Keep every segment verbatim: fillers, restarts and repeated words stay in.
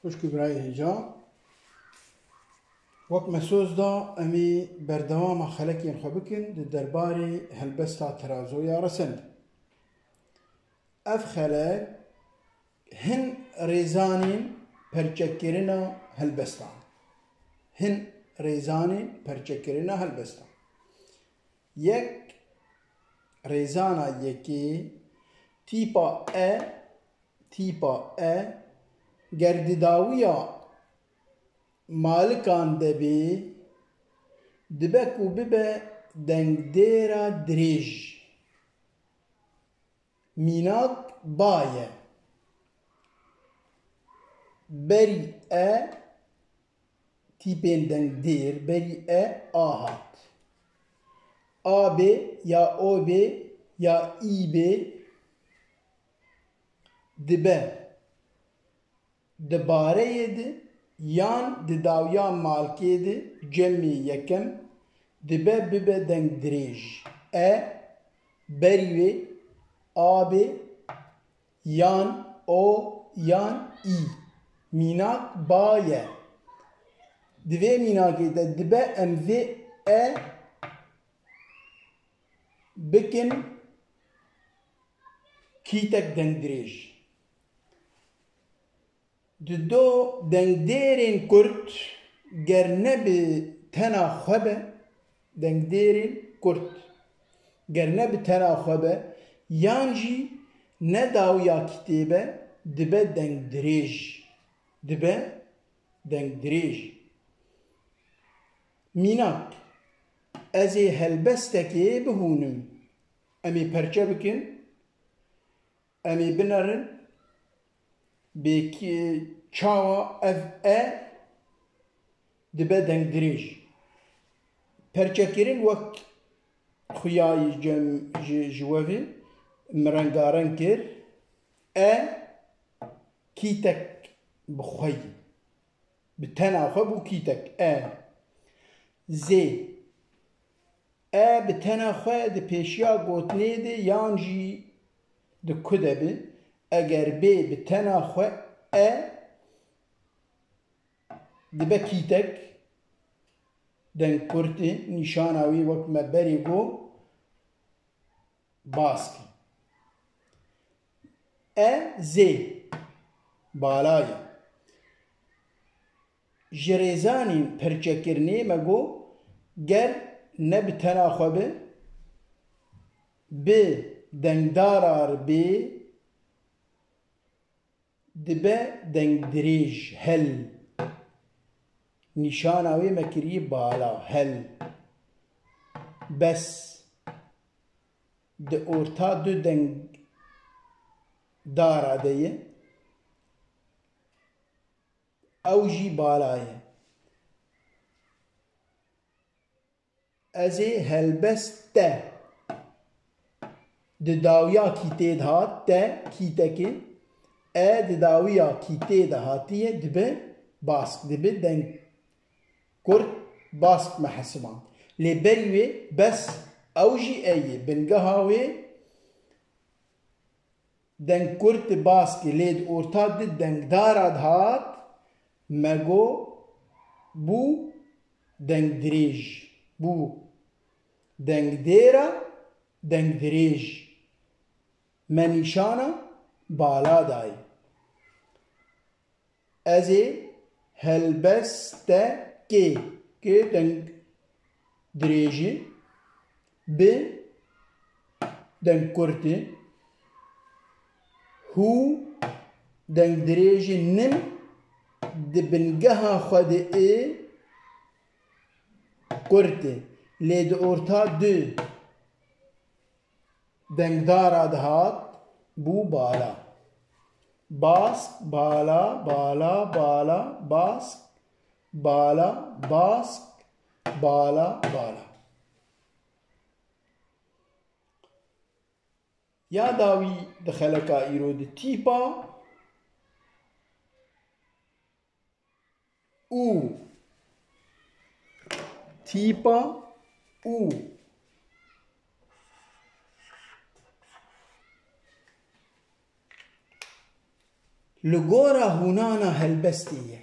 Xwişk û birayê hêja, wek me soz da, em ê berdewama xelekên xwe bikin di derbarê helbesta terazoya resen de. Ev xelek hin rêzanên perçekirina helbestan. Hin rêzanên perçekirina helbestan. Yek, rêzana yekê, tîpa E, tîpa E, ger di dawiya malikan de bê, dibe ku bibe dengdêra dirêj. Mînak ba ye. Berî E, tîpên dengdêr, berî E A hat. A bê ya O bê ya Î bê, dibe di bareyê de yan di dawiya malkê de cemê yekem dibe bibe dengdirêj. E, berî wê A bê, yan O yan Î. Mînak ba ye. Di vê mînakê de dibe em vê E bikin kîtek dengdirêj. Di do dengdêrên kurt ger ne bi tena xwe be, dengdêrên kurt ger ne bi tena xwe be, yan jî ne dawiya kîtê be, dibe dengdirêj. Dibe dengdirêj. Mînak, ez ê helbestekê bihûnim. Em ê perçe bikin. Em ê binerin bê kî-, çawa ev E dibe dengdirêj. Perçekirin wek xuyayî cem ji, ji we ve min rengareng kir. E kîtek bi xwe yî. Bi tena xwe bû kîtek. E. Zê. E bi tena xwe di pêşiya gotinê de yan jî di ku de bi, eger bê bi tena xwe E dibe kîtek, deng kurt e, nîşana wî wek me berê got, bask e. E zê bala ye. Ji rêzanên perçekirinê me got, ger ne bi tena xwe be, bi dengdara re bê, dibe dengdirêj, hel. Nîşana wê me kirî bala, hel. Bes. Di orta du dengdara de ye. Ew jî bala ye. Ez ê helbest te. Di dawiya kîtê de hat, te, kîtekê, e di dawiya kîtê de hatiye, dibe bask, dibe deng kurt bask me hesiband. Lê berî wê bes ew jî e yê. Bingeha wê deng kurt baskê, lê di orta du dengdara de hat, me got bû dengdirêj. Bû dengdêra dengdirêj. Me nîşana bala dayê. Ez ê helbestekê, kê deng dirêjî, bi deng kurtî, hû deng dirêjî nim di bingeha xwe de ê kurt e, lê di orta du dengdara dihat, bû bala. Bask, bala, bala, bala, bask, bala, bask, bala, bala. Ya dawî di xeleka îro di tîpa û. Tîpa û. Li gora hûnana helbestê ye.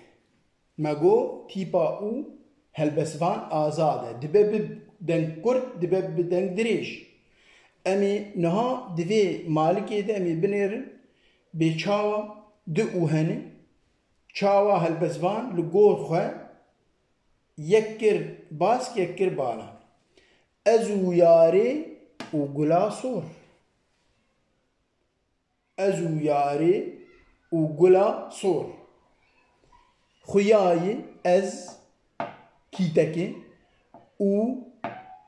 Me got tîpa û helbestvan azad e. Dibe bi deng kurt, dibe bi deng dirêj. Em ê niha di vê malikê de em ê binêrin bê çawa du û hene, çawa helbestvan li gor xwe yek kir bask, yek kir bala. Ez û yarê û gula sor. Ez û yarê û gula sor. Xuyayî ez kîtekê û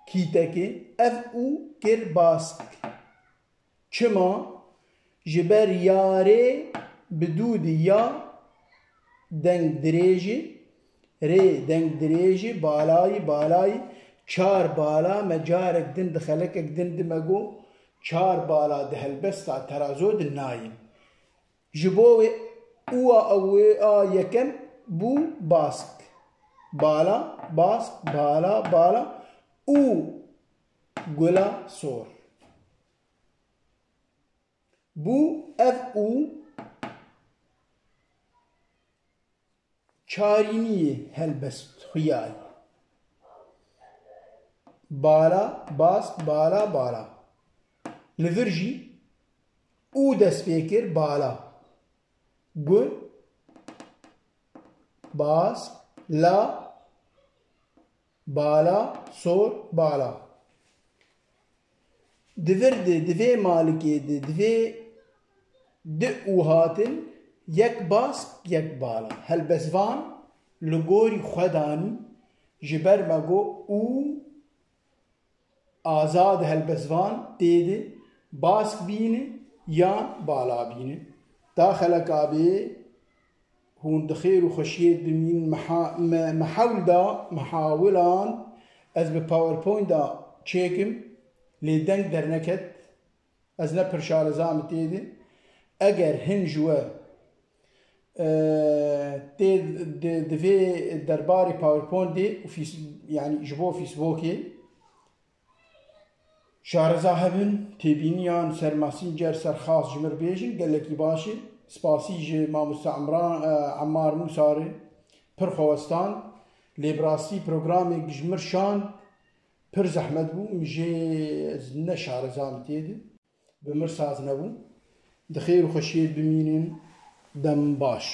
kîtekê ev û kir bask. Çima? Ji ber yarê bi dû di ya deng dirêjî, rê deng dirêjî, balayî, balayî, çar bala me carek din di xelekek din di me got, çar bala di helbesta terazo di nayên. Ji bo wê û a, wê a yekem bû bask. Bala, bask, bala, bala û gula sor. Bû ev û çarîniyê helbest xuyayî. Bala, bask, bala, bala. Li vir jî û dest pê kir bala. Gu, bask, la, bala, sor, bala. Di vir de, di vê malikê de, di vê di û hatin, yek bask, yek bala. Helbestvan li gorî xwe danî, ji ber me got û azad helbestvan tê de bask bîne yan bala bîne. Da xeleka bê hûn di xêr û xweşiyê dimîn. Meha-, me-, mehewil da, mehawilan ez bi PowerPoint da çêkim, lê deng derneket. Ez ne pir şareza min tê de. Eger hin ji we, e, tê di, di vê derbarê PowerPoint de û fîs-, yanî ji bo Facebookê şareza hebin, têbîniyan ser Messenger, ser xas ji mir bêjin, gelekî baş e. Spasî ji mamoste Emran, e, Emmar Mûsa re pir xwe westan. Lê bi rastî programek ji mir şand, pir zehmet bû, min jê ez ne şareza min tê de. Bi mir saz nebû. Di xêr û xweşiyê bimînin, dem baş.